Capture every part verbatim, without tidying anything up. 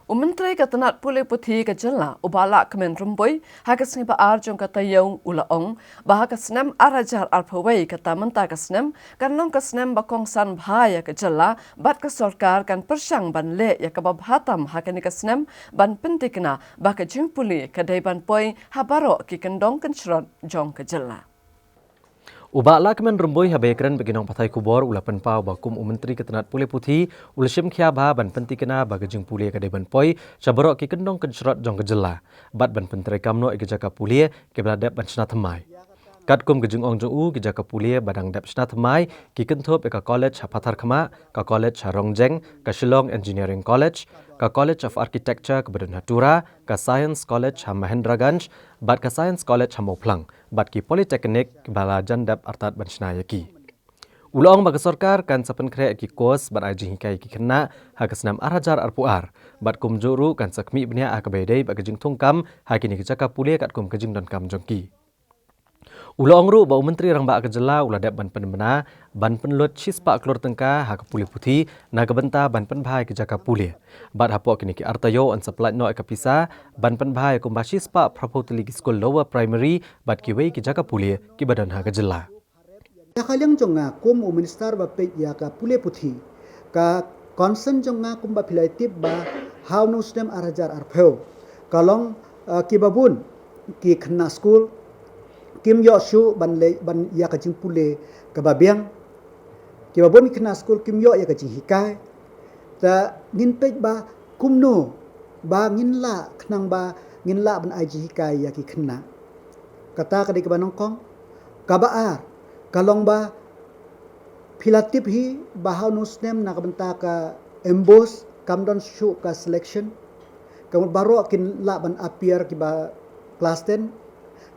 U Myntri ka tnat pule puthi ka jylla, u Bah Lahkmen Rymbui, ha ka sngi ba ar jong ka taïew u la ong ba ha ka snem ar hajar arphew wei, kata mynta ka snem kan long ka snem ba kongsan bha ïa ka jylla, bad ka sorkar kan pyrshang ban leh ïa kaba bha tam ha kane ka snem, ban pyntikna ba ka jingpule ka dei ban poi ha baroh ki kyndong kynshrot jong ka jylla. U Bah Lahkmen Rymbui haba ïakren bad ki nongpathai khubor u la pynpaw ba kum u Myntri ka tnat pule puthi u la shim khia bha ban pyntikna ba ka jingpule ka dei ban poi sha baroh ki kyndong kynshrot jong ka jylla, bad ban pyntreikam noh ïa ki jaka pule kiba la dep ban shna thymmai. Katkum ka jingong jong u, ki jaka pule ba dang dep shna thymmai ki kynthup ïa ka college ha Patharkhmah, ka college ha Rongjeng, ka Shillong Engineering College, ka College of Architecture kaba don ha Tura, ka Science College ha Mahendraganj, bad ka Science College ha Mawphlang, bad ki polytechnic ba la jan dep artat ban shna ïa ki. U la ong ba ka sorkar kan sa pynkhreh ïa ki course ban ai jinghikai ïa ki khynnah ha ka snem ar hajar arphew ar, bad kumjuh ruh kan sa khmih bniah ha kaba ïadei bad ka jingthung kam ha kine ki jaka pule katkum ka jingdonkam jong ki. U la ong ruh ba u Myntri Rangbah ka jylla u la dep ban pynbna ban pynlut shispah klur tyngka ha ka pule puthi na ka bynta ban pynbha ïa ki jaka pule. Bad hapoh kine ki ar taïew yn sa pyllait noh ïa ka pisa ban pynbha ïa kumba shispah phraphew tylli ki skul lower primary bad kiwei ki jaka pule kiba don ha ka jylla. Ïa ka liang jong nga kum u minister ba peit ïa ka pule puthi, ka concern jong nga kumba phi la tip ba ha une u snem ar hajar arphew ka long, eh, kiba bun ki khynnah skul kim ïoh shuh ban leh ban ïa ka jingpule kaba biang. Kiba bun ki khynnah skul kim ïoh ïa ka jinghikai. Te ngin peit ba kumno ba ngin lah khnang ba ngin lah ban ai jinghikai ïa ki khynnah. Kata ka dei kaba nyngkong. Kaba ar ka long ba phi la tip hi ba ha une u snem na ka bynta ka MBOSE kam don shuh ka selection. Ka mut baroh kin lah ban appear kiba class ten.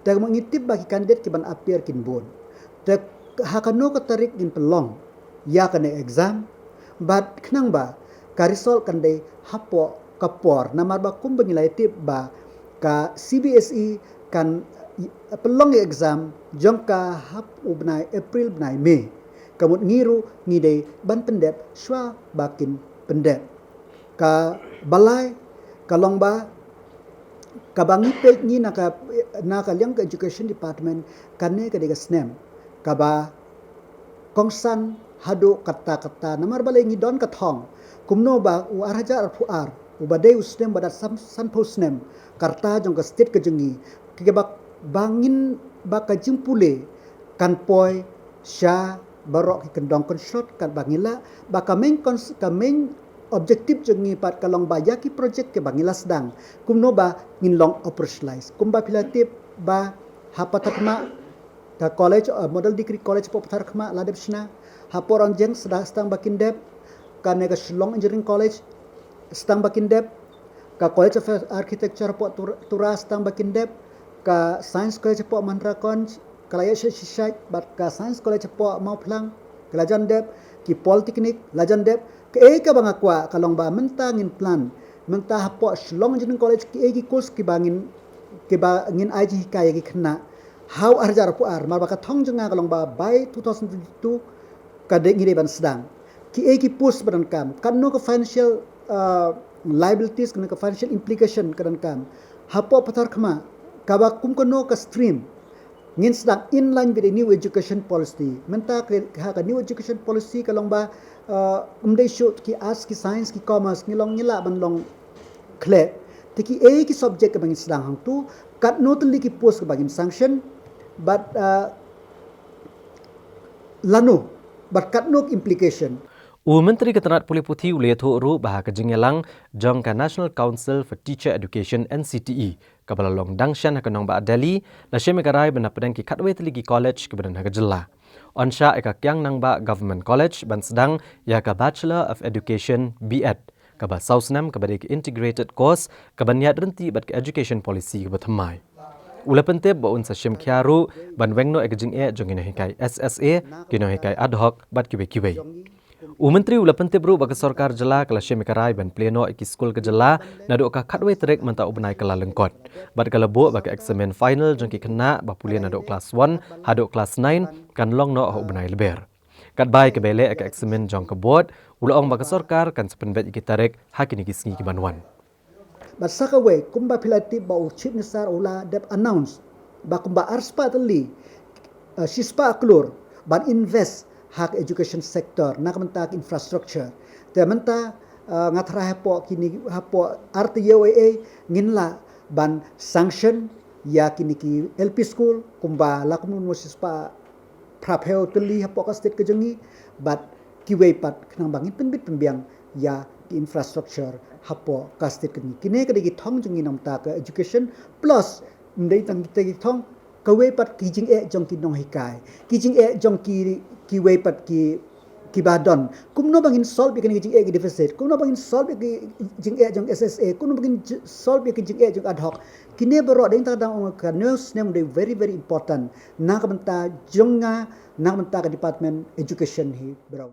Te ka mut ngi tip ba ki candidate kiban appear kin bun. Te ha kano ka tarik ngin pynlong ïa kane exam, bad khnang ba ka result kan dei hapoh ka por, namar ba kumba ngi la tip ba ka CBSE kan pynlong ïa exam jong ka hap u bnai April bnai May. Ka mut ngi ruh ngi dei ban pyndep shuwa ba kin pyndep. Kaba lai ka long ba kaba ngi peit ngi na ka, na ka liang ka education department, kane ka dei ka snem kaba kongsan haduh katta katta, namar balei ngi don ka thong kumno ba u ar hajar arphew ar uba dei u snem ba da san, sanphew snem ka rta jong ka state ka jong ngi, kaba ba ngin ba ka jingpule kan poi sha baroh ki kyndong kynshrot, katba ngi lah ba ka main cons-, ka main objective jong ngi pat ka long ba ïa ki project kiba ngi la sdang kumno ba ngin long operationalize. Kumba phi la tip ba ha Patharkhmah ka college, uh, Model Degree College hapoh Patharkhmah la dep shna, hapoh Rongjeng sdang, sdang ba kin dep, kane ka Shillong Engineering College sdang ba kin dep, ka College of Architecture hapoh Tur-, Tura sdang ba kin dep, ka Science College hapoh Mahendraganj ka la ïa shisha, bad ka Science College hapoh Mawphlang ka la jan dep, ki polytechnic la jan dep. Kaei kaba nga kwah ka long ba mynta ngin plan, mynta hapoh Shillong Engineering College kiei ki course kiba ngin, kiba ngin ai jinghikai ïa ki khynnah ha u ar hajar arphew ar, namar ba ka thong jong nga ka long ba by two thousand twenty-two ka dei ngi dei ban sdang. Kiei ki post ba donkam, katno ka financial, uh, liabilities, katno ka financial implication ka donkam hapoh Patharkhmah, kaba kum kano ka stream ngin sdang in line with the new education policy. Mynta ka, ha ka new education policy ka long ba, uh, ym dei shuh ki arts, ki science, ki commerce, ngi long, ngi lah ban long khleh. Te kiei ki subject kaba ngin sdang hangtu, katno tylli ki post kaba ngin sanction, bad, uh, lano, bad katno ki implication. U Myntri ka tnat pule puthi u la ïathuh ruh ba ha ka jingïalang jong ka National Council for Teacher Education, NCTE, kaba la long dang shen ha ka nongbah Delhi, la shim ïa ka rai ban da pdeng ki khatwei tylli ki college kiba don ha ka jylla. Yn shah ïa ka Kiang Nangbah Government College ban sdang ïa ka Bachelor of Education, B.Ed, kaba saw snem, kaba dei ka integrated course kaban ïaid ryntih bad ka education policy kaba thymmai. U la pyntip ba un sa shim khia ruh ban weng noh ïa ka jingeh jong ki nonghikai SSA, ki nonghikai ad hoc bad kiwei kiwei. U Myntri u la pyntip ruh ba ka sorkar jylla ka la shim ïa ka rai ban plie noh ïa ki skul ka jylla naduh ka khatwei tarik mynta u bnai Kyllalyngkot, bad ka la buh ba ka eksamin final jong ki khynnah ba pule naduh klas one haduh klas nine kan long noh ha u bnai Lber. Katba ïa kaba ïaleh ïa ka eksamin jong ka board, u la ong ba ka sorkar kan sa pynbeit ïa ki tarik ha kine ki sngi kiban wan. Bad sa kawei, kumba phi la tip ba u Chief Minister u la dep announce ba kumba arspah tylli, uh, shispah klur ban invest ha ka education sector na ka bynta ka infrastructure. Te mynta, uh, nga tharai hapoh kine, hapoh ar taïew ei ei ngin lah ban sanction ïa kine ki L P school, kumba la kumno shispah phraphew tylli hapoh ka state ka jong ngi, bad kiwei pat khnang ba ngin pynbit pynbiang ïa ki infrastructure hapoh ka state ka jong ngi. Kine ka dei ki thong jong ngi na ka bynta ka education, plus ym dei tang kita ki thong, kawei pat ki jingeh jong ki nonghikai, ki jingeh jong ki, kiwei pat ki, kiba don. Kumno ba ngin solve ïa kine ki jingeh ki deficit, kumno ba ngin solve ïa ki jingeh jong S S A, kumno ba ngin j-, solve ïa ki jingeh jong ad hoc. Kine baroh dei tang dang ong ka hynñiew snem dei very, very important na ka bynta jong nga, na ka bynta ka department education hi baroh.